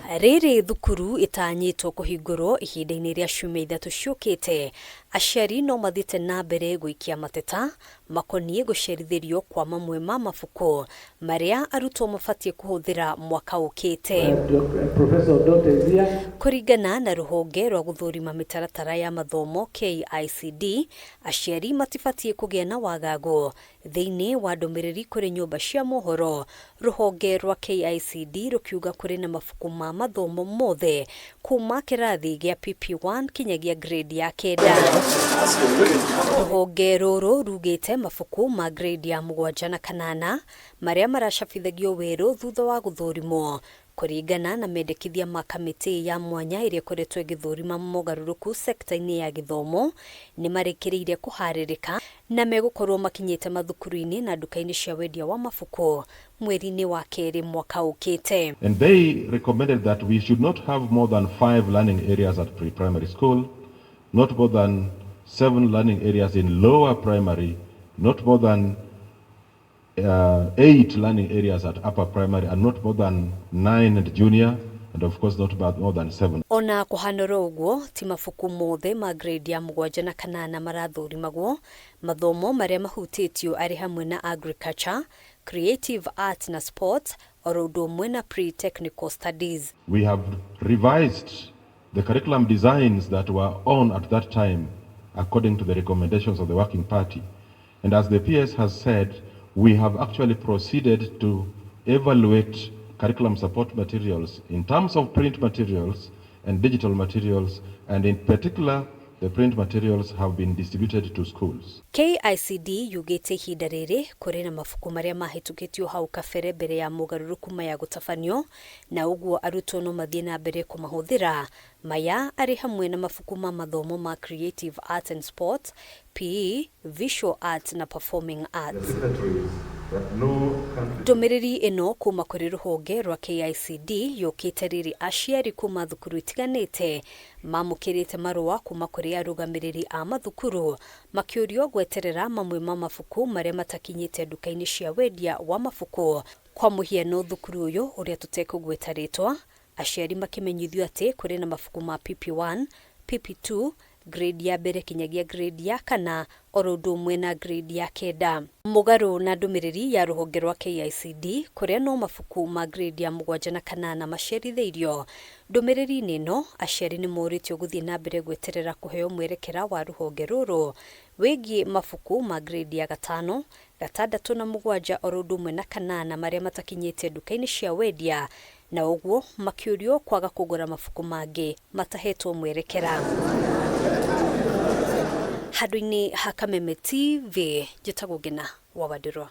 Rĩrĩ thukuru ĩtanyĩtwo kũhingũrwo ihinda-inĩ rĩa ciumia 3 ciũkĩte, aciari no mathiĩte na mbere gũikia mateta makoniĩ gũcerithĩrio kwa mamwe ma mabuku marĩa arutwo mabatiĩ kũhũthĩra mwaka ũkĩte. Professor Odote is here. Kũringana na rũhonge rwa gũthũrima mĩtaratara ya mathomo KICD, aciari matibatiĩ kũgĩa na wagagu thĩinĩ wa ndũmĩrĩri kũrĩ nyũmba cia mohoro. Rũhonge rwa KICD rũkiuga kũrĩ na mabuku ma mathomo mothe kuma kĩrathi gĩa PP1 kinyagia grade ya 9. Rũhonge rũrũ rugĩte mabuku ma grade ya 7 na 8 marĩa maracabithagio werũ thutha wa gũthũrimwo kũringana na mendekithia ma kamĩtĩ ya mwanya ĩrĩa ĩkoretwo ĩgĩthũrima mogarũrũku sekta-inĩ ya gĩthomo nĩ marĩkĩrĩire kũharĩrĩka na megũkorwo makinyĩte mathukuru-inĩ na nduka-inĩ cia wendia wa mabuku mweri-inĩ wa 2 mwaka ũkĩte. And they recommended that we should not have more than 5 learning areas at pre-primary school, not more than 7 learning areas in lower primary, not more than 8 learning areas at upper primary, and not more than 9 at junior, and of course not more than 7. Ona kũhanora ũguo ti mabuku mothe ma grade ya 7 na 8 marathũrimagwo. Mathomo marĩa mahutĩtio arĩ hamwe na agriculture, creative arts na sports, oro ũndũ ũmwe na pre-technical studies. We have revised the curriculum designs that were on at that time according to the recommendations of the working party. And as the PS has said, we have actually proceeded to evaluate curriculum support materials in terms of print materials and digital materials, and in particular, the print materials have been distributed to schools. KICD yugĩte ihinda rĩrĩ kũrĩ na mabuku marĩa mahĩtũkĩtio hau kabere mbere ya mogarũrũku maya gũtabanio, na ũguo arutwo no mathiĩ na mbere kũmahũthĩra. Maya arĩ hamwe na mabuku ma mathomo ma Creative Arts and Sports, PE, Visual Arts na Performing Arts. Ndũmĩrĩri ĩno kuma kũrĩ rũhonge rwa KICD yũkĩte rĩrĩ aciari kuma thukuru itiganĩte mamũkĩrĩte marũa kuma kũrĩ arũgamĩrĩri a mathukuru makĩũrio gweterera mamwe ma mabuku marĩa matakinyĩte nduka-inĩ cia wendia wa mabuku. Kwa mũhiano thukuru ũyũ ũrĩa tũtekũgweta rĩtwa, aciari makĩmenyithio atĩ kũrĩ na mabuku ma PP1, PP2, grade ya 1 kinyagia grade ya 4 oro ũndũ ũmwe na grade ya 9. Mũgarũ na ndũmĩrĩri ya rũhonge rwa KICD kũrĩa no mabuku ma grade ya 7 na 8 macerithĩirio. Ndũmĩrĩri-inĩ ĩno aciari nĩ morĩtio gũthiĩ na mbere gweterera kũheo mwerekera wa rũhonge rũrũ wĩgiĩ mabuku ma grade ya 5, 6 na 7 oro ũndũ ũmwe na 8 marĩa matakinyĩte nduka-inĩ cia wendia, na ũguo makĩũrio kwaga kũgũra mabuku mangĩ matahetwo mwerekera. Handũ-inĩ ha Kameme TV, njĩtagwo Ngina wa Wandirwa.